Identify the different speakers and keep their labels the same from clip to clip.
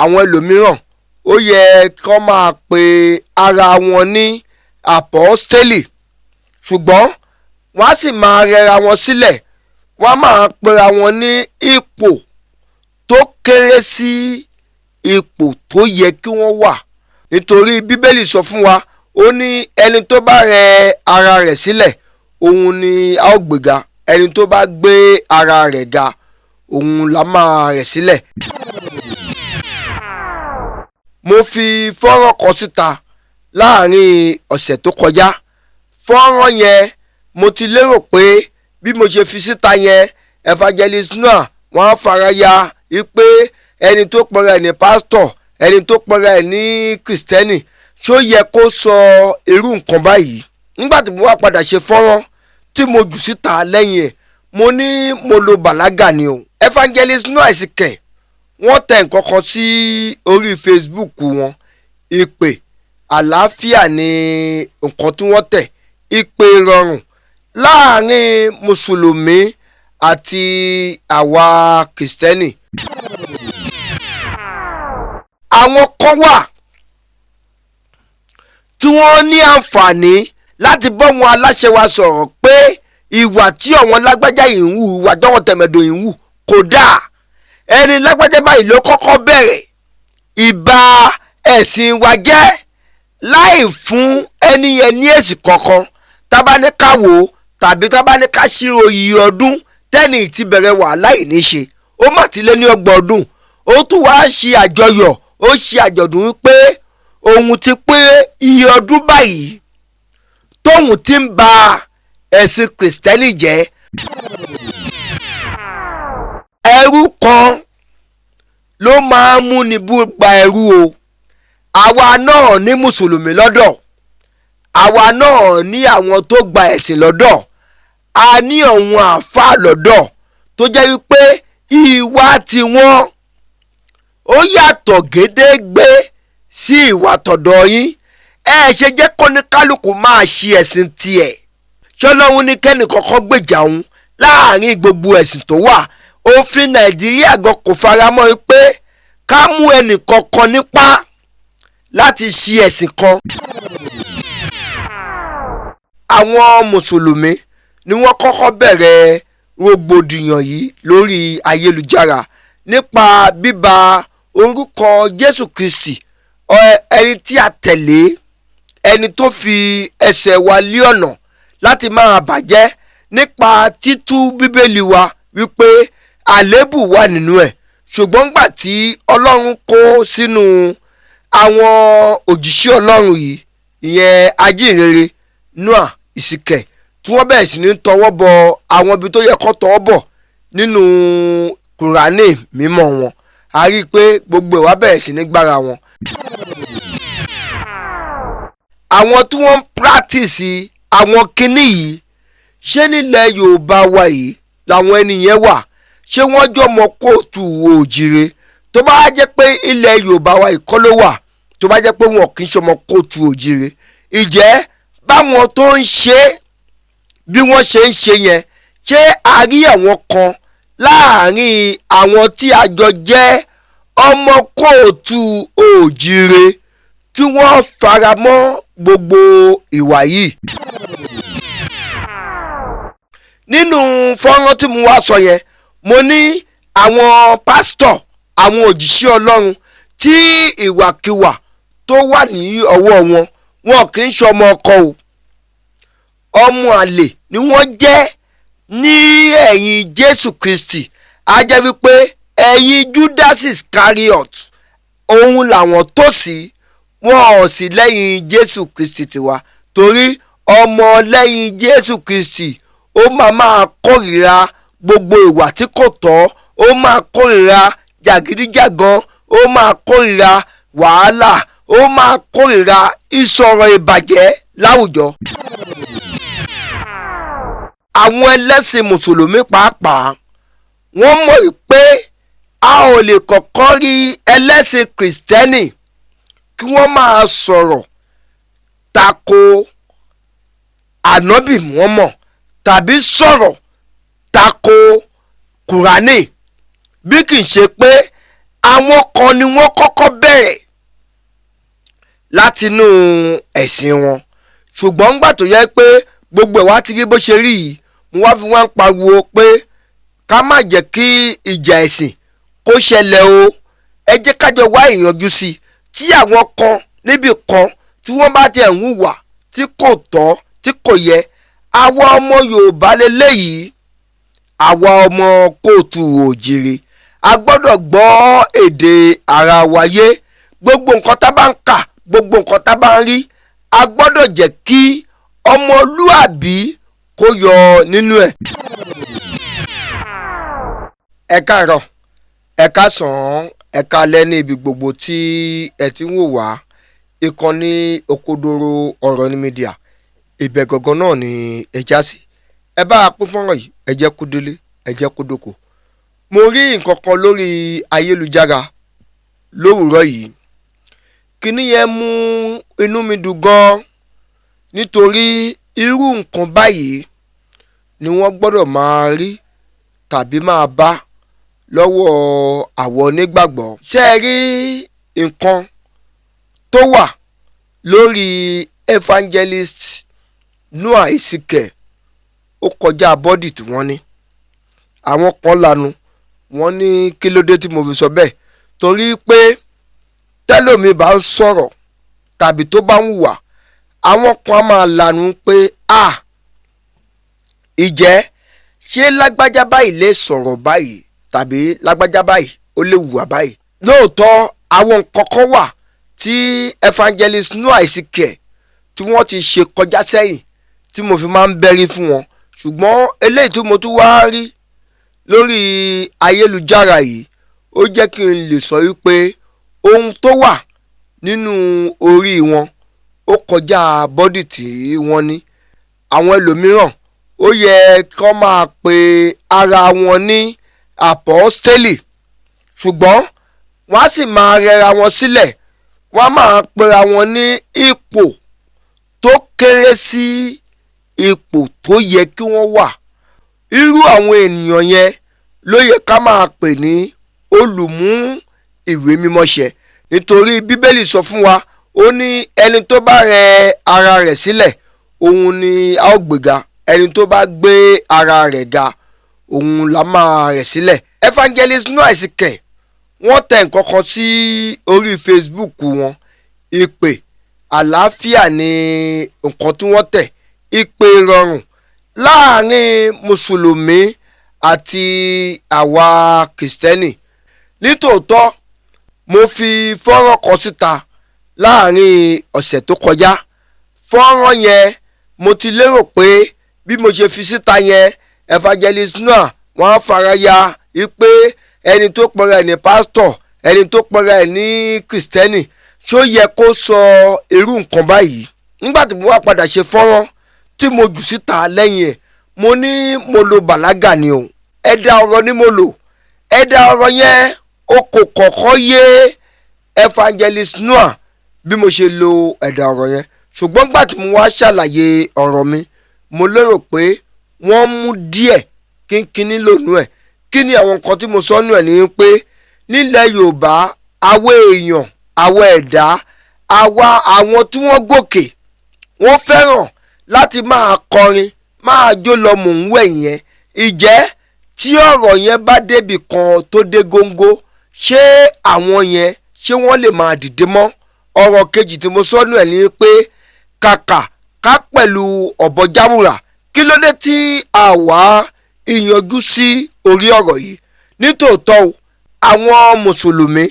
Speaker 1: Àwọn ẹlòmíràn ó yẹ kó máa pe ara wọn ní àpọ́stélì, ṣùgbọ́n wọ́n á sì máa rẹra wọn sílẹ̀, wọ́n á máa pera wọn ní ipò tó kéré sí ipò tó yẹ kí wọ́n wà, nítorí Bíbélì sọ fún wa, ó ní ẹni tó bá rẹ ara rẹ̀ sílẹ̀ òun ni a ó gbéga, ẹni tó bá gbé ara rẹ̀ ga òun la máa rẹ̀ sílẹ̀. Mo fi fọ́nrán kan síta láàrin ọ̀sẹ̀ tó kọjá. Fọ́nrán yẹn mo ti lérò pé bí mo ṣe fi síta yẹn, Evangelist Noah wọ́n á faraya wípé ẹni tó pera ẹ̀ ní pásítọ̀, ẹni tó pera ẹ̀ ní kìrìsìtẹ́nì, ṣó yẹ kó sọ irú nǹkan báyìí? Nígbà tí mo wá padà ṣe fọ́nrán tí mo jù síta lẹ́yìn ẹ̀, mo ní mo lo bàlágà ni o. Evangelist Noah Ìsìnkẹ̀ wọ́n tẹ nǹkan kan sí orí Facebook wọn, ìpè àlàáfíà ni nǹkan tí wọ́n tẹ̀, ìpè ìrọ̀rùn láàrin mùsùlùmí àti àwa kìrìsìtẹ́nì. Àwọn kan wà tí wọ́n ní àǹfààní láti bọ́ wọn aláṣẹ wa sọ̀rọ̀ pé ìwà tí àwọn lágbájá yìí ń hù, ìwà táwọn tẹ̀mẹ̀dò yìí ń hù kò dáa. Ẹni lágbájá báyìí ló kọ́kọ́ bẹ̀rẹ̀ ìbá ẹ̀sìn wa jẹ́ láì fún ẹni yẹn ní èsì kankan. Tábà ní ká wò ó tàbí tábà ní ká ṣírò iye ọdún tẹ́ni ti bẹ̀rẹ̀ wàhálà yìí ní ṣe, ó mà ti lé ní 30 ọdún. Ó tún wá ṣe àjọyọ̀, ó ṣe àjọ̀dún wípé òun ti pé iye ọdún báyìí tóun ti ń ba ẹ̀sìn kìrìsìtẹ́nì jẹ́. Ẹrú kan ló máa ń múni bú gba ẹrú o. Àwa náà ní mùsùlùmí lọ́dọ̀, àwa náà ní àwọn tó gba ẹ̀sìn lọ́dọ̀, a ní àwọn àáfàá lọ́dọ̀ tó jẹ́ wípé ìwà tiwọn ó yàtọ̀ gédégbé sí ìwà tọ̀dọ̀ yín. Ẹ ṣe jẹ́ kóníkálukú máa ṣe ẹ̀sìn tiẹ̀. Ṣọlọ́run ní kẹ́ni kọ́kọ́ gbèjà òun láàrin gbogbo ẹ̀sìn tó wà. Òfin Nàìjíríà gan kò faramọ́ pé ká mú ẹnì kankan nípa láti ṣe ẹ̀sìn kan. Àwọn mùsùlùmí ni wọ́n kọ́kọ́ bẹ̀rẹ̀ rògbòdìyàn yìí lórí ayélujára nípa bíba orúkọ Jésù Kristi, ẹni tí a tẹ̀lé, ẹni tó fi ẹsẹ̀ wa lé ọ̀nà láti máa bàjẹ́ nípa títú Bíbélì wa wípé àléébù wà nínú ẹ̀. Ṣùgbọ́n gbà tí Ọlọ́run kó sínú àwọn òjíṣẹ́ Ọlọ́run yìí, ìyẹn ajínrere Noah Ìsìnkẹ̀, tí wọ́n bẹ̀rẹ̀ sí ní tọwọ́ bọ àwọn ibi tó yẹ kó tọwọ́ bọ̀ nínú Kùránì mímọ́ wọn, a rí i pé gbogbo ẹ̀ wá bẹ̀rẹ̀ sí ní gbára wọn. Àwọn tí wọ́n ń pírátìsì àwọn kinní yìí, ṣé nílẹ̀ Yorùbá wa yìí làwọn ẹni yẹn wà? Ṣé wọ́n jọmọ kóòtù òjìrè? Tó bá jẹ́ pé ilẹ̀ Yorùbá wa ìkọ́ ló wà, tó bá jẹ́ pé wọn kì í ṣọmọ kóòtù òjìrè, ìjẹ́ báwọn tó ń ṣe bí wọ́n ṣe ń ṣe yẹn, ṣé a rí àwọn kan láàrin àwọn tí a jọ jẹ́ ọmọ kóòtù òjìrè tí wọ́n faramọ́ gbogbo ìwà yìí? Nínú fọ́nrán tí mo wá sọ yẹn, mo ní àwọn pásítọ̀, àwọn òjíṣẹ́ Ọlọ́run tí ìwàkiwà tó wà ní ọwọ́ wọn, wọn kì í ṣọmọ ọkọ o, ọmọ àlè ni wọ́n jẹ́ ní ẹ̀yìn Jésù Kristi. A jẹ́ wípé ẹ̀yìn Judas Iscariot òun làwọn tó sí, wọn ò sì lẹ́yìn Jésù Kristi tiwa, torí ọmọ lẹ́yìn Jésù Kristi ó máa kórìíra gbogbo ìwà tí kò tọ́, ó máa kórìíra jàgídíjàgan, ó máa kórìíra wàhálà, ó máa kórìíra ìsọ̀rọ̀ ìbàjẹ́ láwùjọ. Àwọn ẹlẹ́sìn mùsùlùmí pàápàá wọ́n mọ̀ pé a ò lè kọ́kọ́ rí ẹlẹ́sìn kìrìsìtẹ́nì kí wọ́n máa sọ̀rọ̀ tako ànábì Muhammad tàbí sọ̀rọ̀ tako Kùránì, bí kì í ṣe pé Àwọn kan ni wọ́n kọ́kọ́ bẹ̀rẹ̀ látinú ẹ̀sìn wọn, ṣùgbọ́n ńgbà tó yẹ pé gbogbo ẹ̀ wá ti rí bó ṣe rí yìí, mo wá fi wá ń pariwo pé ká má jẹ́ kí ìjà ẹ̀sìn kó ṣẹlẹ̀ o. Ẹ jẹ́ kájọ wá ìyanjú sí i. Tí àwọn kan níbì kan tí wọ́n bá tiẹ̀ ń hùwà tí kò tọ́, tí kò yẹ, àwa ọmọ Yorùbá lélẹ́yìí, àwa ọmọ kóòtù òjìrì, a gbọ́dọ̀ gbọ́ èdè ara wa yé. Gbogbo nǹkan tá bá ń kà, gbogbo nǹkan tá bá ń rí, a gbọ́dọ̀ jẹ́ kí ọmọlúàbí kó yọ nínú ẹ̀. Ẹ káàárọ̀, ẹ káàsán, ẹ káalẹ́ ní ibi gbogbo tí ẹ ti ń wò wá. Ìkànnì Òkodoro Ọ̀rọ̀ ní Media, ibẹ̀ gangan náà ni ẹ já sí. Ẹ bá a pín fọ́nrán yìí, ẹ jẹ́ kó délé, ẹ jẹ́ kó dóko. Mo rí nǹkan kan lórí ayélujára lówùúrọ̀ yìí. Kíní yẹn mú inú mi dùn gan, nítorí irú nǹkan báyìí ni wọ́n gbọ́dọ̀ máa rí tàbí máa bá lọ́wọ́ àwọn onígbàgbọ́. Ṣé ẹ rí nǹkan tó wà lórí Evangelist Noah Ezekiel? Ó kọjá bọ́dì tí wọ́n ní. Àwọn kan lanu wọ́n ní kí ló dé tí mo fi sọ bẹ́ẹ̀, torí pé tẹ́lòmí bá ń sọ̀rọ̀ tàbí tó bá ń hùwà, àwọn kan á máa lanu pé a ìjẹ́ ṣé lágbájá báyìí lè sọ̀rọ̀ báyìí tàbí lágbájá báyìí ó lè hùwà báyìí. Lóòótọ́, àwọn nǹkan kan wà tí Evangelist Noah Ezekiel tí wọ́n ti ṣe kọjá sẹ́yìn tí mo fi máa ń bẹ́rí fún wọn, ṣùgbọ́n eléyìí tí mo tún wá rí lórí ayélujára yìí, ó jẹ́ kí n lè sọ wípé ohun tó wà nínú orí wọn ó kọjá bọ́dì tí wọ́n ní. Àwọn ẹlòmíràn, ó yẹ kó máa pe ara wọn ní àpọ́stélì, ṣùgbọ́n wọ́n á sì máa rẹra wọn sílẹ̀, wọ́n á máa pera wọn ní ipò tó kéré sí ipò tó yẹ kí wọ́n wà. Irú àwọn ènìyàn yẹn ló yẹ ká máa pè ní olùmú ìwé mímọ́ ṣẹ, nítorí Bíbélì sọ fún wa, ó ní ẹni tó bá rẹ ara rẹ̀ sílẹ̀, òun ni a ó gbéga, ẹni tó bá gbé ara rẹ̀ ga, òun la máa rẹ̀ sílẹ̀. Evangelist Noah Ezekiel, wọ́n tẹ nǹkan kan sí orí Facebook wọn. Ìpè àlàáfíà ni nǹkan tí wọ́n tẹ̀, ìpè ìrọ̀rùn láàrin mùsùlùmí àti àwa kìrìsìtẹ́nì. Nítòótọ́, mo fi fọ́nrán kan síta láàrin ọ̀sẹ̀ tó kọjá. Fọ́nrán yẹn, mo ti lérò pé bí mo ṣe fi síta yẹn, Evangelist Noah wọ́n á faraya wípé ẹni tó pera ẹ̀ ní pásítọ̀, ẹni tó pera ẹ̀ ní kìrìsìtẹ́nì, ṣó yẹ kó sọ irú nǹkan báyìí? Nígbà tí mo wá padà ṣe fọ́nrán tí mo jù síta lẹ́yìn ẹ̀, mo ní mo lo bàlágà ni o, ẹ̀dà ọ̀rọ̀ ni mo lò. Ẹ̀dà ọ̀rọ̀ yẹn o kò kọ́kọ́ yé Evangelist Noah bí mo ṣe lo ẹ̀dà ọ̀rọ̀ yẹn, ṣùgbọ́n gbà tí mo wá ṣàlàyé ọ̀rọ̀ mi, mo lérò pé wọ́n mú díẹ̀ kínkínní lónú ẹ̀. Kí ni àwọn nǹkan tí mo sọ nù ẹ̀ ni pé nílẹ̀ Yorùbá, àwọn èèyàn, àwọn ẹ̀dá, àwa àwọn tí wọ́n gòkè, wọ́n fẹ́ràn láti máa kọrin, máa jó lọ mò ń wẹ̀ yẹn. Ìjẹ́ tí ọ̀rọ̀ yẹn bá débì kan tó dé góńgó, ṣé àwọn yẹn ṣé wọ́n lè máa dìde mọ́? Ọ̀rọ̀ kejì tí mo sọ nù ẹ̀ ni pé kàkà ká pẹ̀lú ọ̀bọ jáwùrà, kí ló dé tí àwa ìyanjú sí orí ọ̀rọ̀ yìí? Nítòótọ́ o, àwọn mùsùlùmí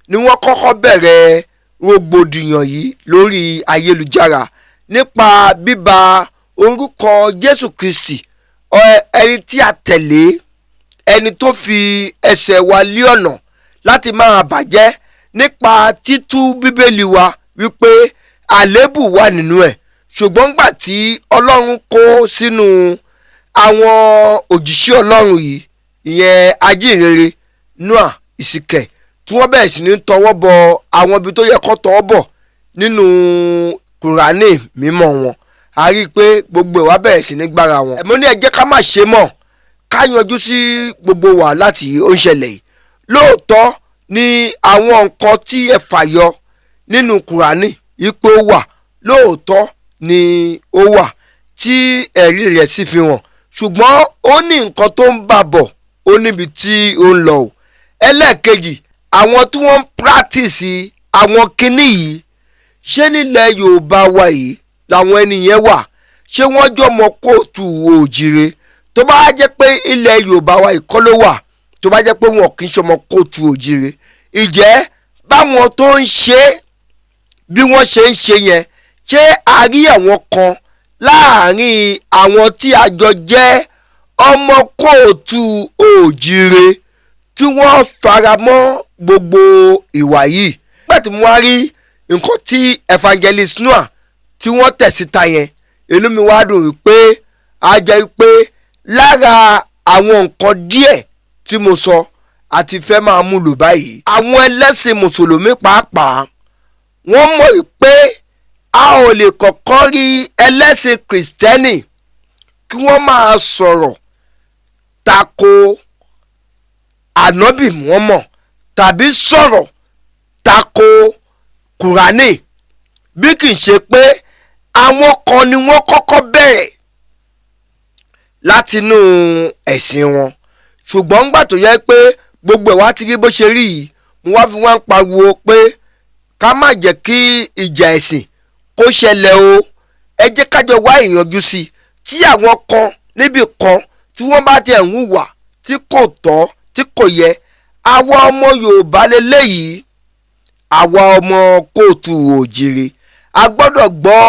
Speaker 1: ni wọ́n kọ́kọ́ bẹ̀rẹ̀ rògbòdìyàn yìí lórí ayélujára nípa bíba orúkọ Jésù Kristi, ẹni tí a tẹ̀lé, ẹni tó fi ẹsẹ̀ wa lé ọ̀nà láti máa bàjẹ́, nípa títú Bíbélì wa wípé àléébù wà nínú ẹ̀. Ṣùgbọ́n gbà tí Ọlọ́run kó sínú àwọn òjíṣẹ́ Ọlọ́run yìí, ìyẹn ajínrere Noah Ezekiel, tí wọ́n bẹ̀rẹ̀ sí ní tọwọ́ bọ àwọn ibi tó yẹ kó tọwọ́ bọ̀ nínú Kùránì mímọ́ wọn, a rí i pé gbogbo ẹ̀ wá bẹ̀rẹ̀ sí ní gbára wọn. Mo ní ẹ jẹ́ ká má ṣe mọ́, ká yanjú sí gbogbo wàhálà tí ó ń ṣẹlẹ̀ yìí. Lóòótọ́ ni àwọn nǹkan tí ẹ fàyọ nínú Kùránì ipò wà lóòótọ́ ni ó wà tí ẹ̀rí rẹ̀ sì fi hàn, ṣùgbọ́n ó ní nǹkan tó ń bà bọ̀, ó níbi tí ó ń lọ o. Ẹlẹ́ẹ̀kejì, àwọn tí wọ́n ń pírátìsì àwọn kinní yìí, ṣé nílẹ̀ Yorùbá wa yìí làwọn ẹni yẹn wà? Ṣé wọ́n jọmọ kóòtù òjìrè? Tó bá jẹ́ pé ilẹ̀ Yorùbá wa yìí kọ́ ló wà, tó bá jẹ́ pé wọn kì í ṣọmọ kóòtù òjìrè, ìjẹ́ báwọn tó ń ṣe é bí wọ́n ṣe ń ṣe yẹn, ṣé a rí àwọn kan láàárín àwọn tí a jọ jẹ́ ọmọ kóòtù òjìrè tí wọ́n fara mọ́ gbogbo ìwà yìí? Nígbà tí mo wá rí nǹkan tí Evangelist Noah tí wọ́n tẹ̀ síta yẹn, inú mi wá dùn wípé a jẹ́ pé lára àwọn nǹkan díẹ̀ tí mo sọ àti fẹ́ máa mú lò báyìí. Àwọn ẹlẹ́sìn mùsùlùmí pàápàá wọ́n mọ̀ pé a ò lè kọ́kọ́ rí ẹlẹ́sìn kìrìsìtẹ́nì kí wọ́n máa sọ̀rọ̀ tako ànábì Muhammad tàbí sọ̀rọ̀ tako Kùránì, bí kì í ṣe pé àwọn kan ni wọ́n kọ́kọ́ bẹ̀rẹ̀ látinú ẹ̀sìn wọn. Ṣùgbọ́n ńgbà tó yẹ pé gbogbo ẹ̀ wá ti rí bó ṣe rí yìí, mo wá fi wá ń pariwo pé ká má jẹ́ kí ìjà ẹ̀sìn kó ṣẹlẹ̀ o. Ẹ jẹ́ kájọ wá ìyanjú sí i. Tí àwọn kan níbì kan tí wọ́n bá tiẹ̀ ń hùwà tí kò tọ́ tí kò yẹ, àwa ọmọ Yorùbá leléyìí, àwa ọmọ kóòtù òjìrè, a gbọ́dọ̀ gbọ́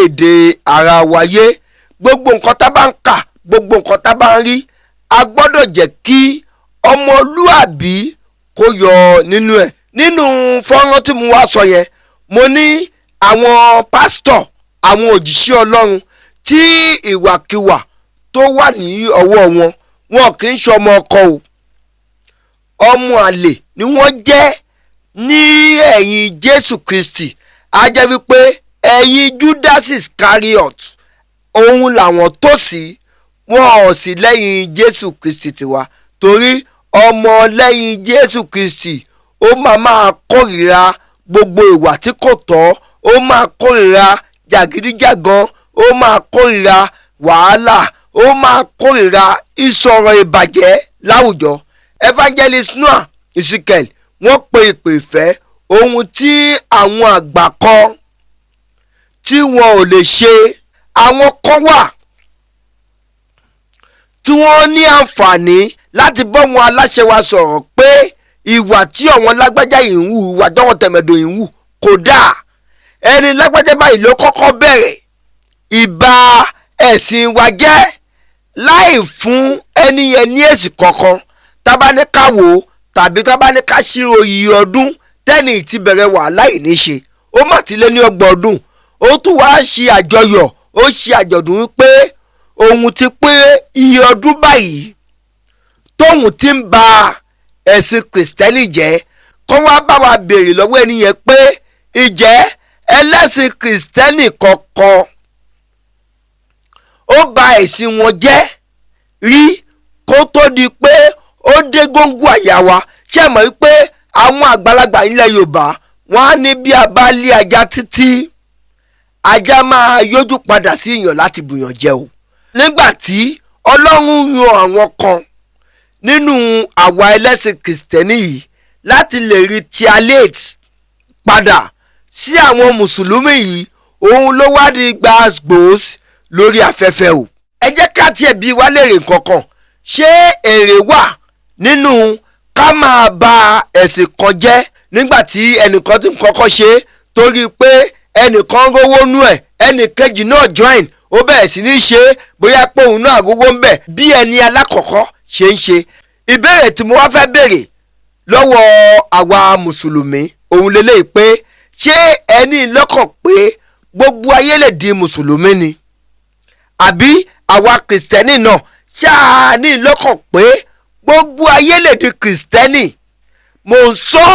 Speaker 1: èdè ara wa yé. Gbogbo nǹkan tá bá ń kà, gbogbo nǹkan tá bá ń rí, a gbọ́dọ̀ jẹ́ kí ọmọlúàbí kó yọ nínú ẹ̀. Nínú fọ́nrán tí mo wá sọ yẹn, mo ní àwọn pásítọ̀, àwọn òjíṣẹ́ Ọlọ́run tí ìwàkiwà tó wà ní ọwọ́ wọn, wọn kì í ṣe ọmọ ọkọ o, ọmọ àlè ni wọ́n jẹ́ ní ẹ̀yìn Jésù Kristi. A jẹ́ wípé ẹ̀yìn Judas Iscariot òun làwọn tó sí, wọn ò sì lẹ́yìn Jésù Kristi tiwa, torí ọmọ lẹ́yìn Jésù Kristi ó máa kórìíra gbogbo ìwà tí kò tọ́, ó máa kórìíra jàgídíjàgan, ó máa kórìíra wàhálà, ó máa kórìíra ìsọ̀rọ̀ ìbàjẹ́ láwùjọ. Evangelist Noah Ezekiel wọ́n pe ìpè ìfẹ́, ohun tí àwọn àgbà kan tí wọn ò lè ṣe. Àwọn kan wà tí wọ́n ní àǹfààní láti bọ́ wọn aláṣẹ wa sọ̀rọ̀ pé ìwà tí àwọn lágbájá yìí ń hù, ìwà tọ́wọ́n tẹ̀mẹ̀dò yìí ń hù kò dáa. Ẹni lágbájá báyìí ló kọ́kọ́ bẹ̀rẹ̀ ìbá ẹ̀sìn wa jẹ́ láì fún ẹni yẹn ní èsì kankan. Tábà ní ká wò ó tàbí tábà ní ká ṣírò iye ọdún tẹ́ni ti bẹ̀rẹ̀ wàhálà yìí ní ṣe, ó má ti lé ní 30 ọdún. Ó tún wá ṣe àjọyọ̀, ó ṣe àjọ̀dún wípé òun ti pé iye ọdún báyìí tóun ti ń ba ẹ̀sìn kìrìsìtẹ́nì jẹ́. Kó wá bá wa béèrè lọ́wọ́ ẹni yẹn pé ìjẹ́ ẹlẹ́sìn kìrìsìtẹ́nì kankan ó ba ẹ̀sìn wọn jẹ́ rí kó tó di pé ó dé góńgó àyà wa? Ṣé ẹ mọ̀ wípé àwọn àgbàlagbà ilẹ̀ Yorùbá wọ́n á ní bí a bá lé ajá títí, ajá máa yójú padà sí ìyàn láti bùyàn jẹ o. Nígbà tí Ọlọ́run yan àwọn kan nínú àwa ẹlẹ́sìn kìrìsìtẹ́nì yìí láti lè retaliate padà sí àwọn mùsùlùmí yìí, òun ló wá di gbàgbós lórí afẹ́fẹ́ o. Ẹ jẹ́ ká tiẹ̀ bi wá léèrè nǹkankan, ṣé èrè wà nínú ká máa ba ẹ̀sìn kan jẹ́ nígbà tí ẹnìkan ti ń kọ́kọ́ ṣe torí pé ẹnìkan rówó nú ẹ̀, ẹnìkejì náà join, ó bẹ̀rẹ̀ sí ní ṣe bóyá pé òun náà rówó ń bẹ̀ bí ẹni alákọ̀ọ́kọ́ ṣe ń ṣe? Ìbéèrè tí mo wá fẹ́ béèrè lọ́wọ́ àwa mùsùlùmí òun lélẹ́yìí pé ṣé ẹni lọ́kàn pé gbogbo ayé lè di mùsùlùmí ni? Àbí àwa kìrìsìtẹ́nì náà ṣáà ní lọ́kàn pé gbogbo ayé lè di kìrìsìtẹ́nì? Mò ń sọ,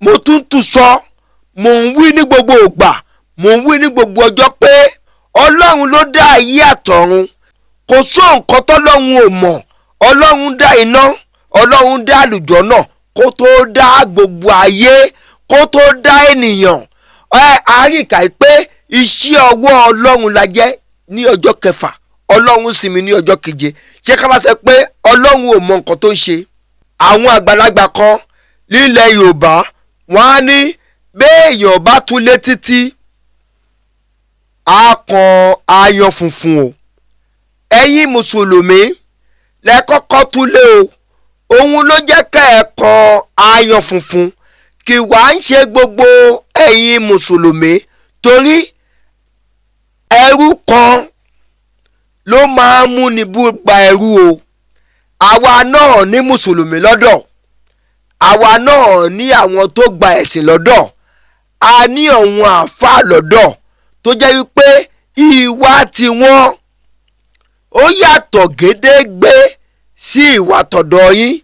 Speaker 1: mo tún tún sọ, mò ń wí ní gbogbo ògbà, mò ń wí ní gbogbo ọjọ́ pé Ọlọ́run ló dá ayé àtọ̀run. Kò sọ nǹkan tọ́lọ́run ò mọ̀. Ọlọ́run dá iná, Ọlọ́run dá àlùjọ náà. Kó tó dá gbogbo ayé, kó tó dá ènìyàn, ẹ àríkà pé iṣẹ́ ọwọ́ Ọlọ́run la jẹ́. Ní ọjọ́ kẹfà, Ọlọ́run sinmi. Ní ọjọ́ keje, ṣé ká bá sọ pé Ọlọ́run ò mọ nǹkan tó ń ṣe? Àwọn àgbàlagbà kan nílẹ̀ Yorùbá, wọ́n á ní béèyàn bá tún lé títí, á kan aáyán funfun o. Ẹ̀yin mùsùlùmí lẹ kọ́kọ́ tún lé o, òun ló jẹ́ kẹ́ ẹ kan aáyán funfun. Kì wá ń ṣe gbogbo ẹ̀yin mùsùlùmí, torí ẹrú kan ló máa ń múni bú gba ẹrú o. Àwa náà ní mùsùlùmí lọ́dọ̀, àwa náà ní àwọn tó gba ẹ̀sìn lọ́dọ̀, a ní àwọn àáfàá lọ́dọ̀ tó jẹ́ wípé ìwà tiwọn ó yàtọ̀ gédégbé sí ìwà tọ̀dọ̀ yín.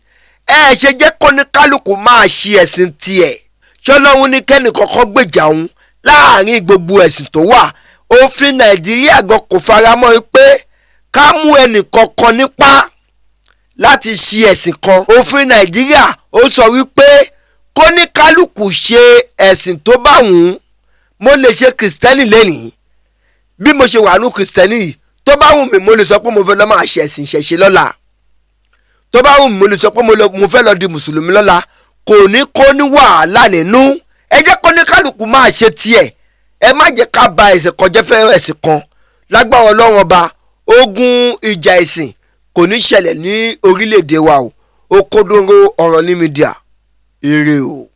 Speaker 1: Ẹ ṣe jẹ́ kóníkálukú máa ṣe ẹ̀sìn tiẹ̀. Ṣọlọ́run ní kẹ́nìkọ̀ọ̀kan gbèjà òun láàrin gbogbo ẹ̀sìn tó wà? Òfin Nàìjíríà gan kò faramọ́ pé ká mú ẹnìkọ̀ọ̀kan nípa láti ṣe ẹ̀sìn kan. Òfin Nàìjíríà ó sọ wípé kóníkálukú ṣe ẹ̀sìn tó bá wù ú. Mo lè ṣe kìrìsìtẹ́nì lẹ́nìí. Bí mo ṣe wà ní kìrìsìtẹ́nì yìí, tó bá wù mí, mo lè sọ pé mo fẹ́ lọ máa ṣe ẹ̀sìn ìṣẹ̀ṣe lọ́la. Tó bá wù mí, mo lè sọ pé mo fẹ́ lọ di mùsùlùmí lọ́la. Kò ní kó ní wàhálà nínú. Ẹ jẹ́ kóníkálukú máa ṣe tiẹ̀. Ẹ má jẹ́ ká ba ẹ̀sìn kan jẹ́ fẹ́ ẹ̀sìn kan. Lágbára Ọlọ́run Ọba, ogun ìjà ẹ̀sìn kò ní ṣẹlẹ̀ ní orílẹ̀-èdè wa o. Òkodoro ọ̀rọ̀ ní media. Ire o.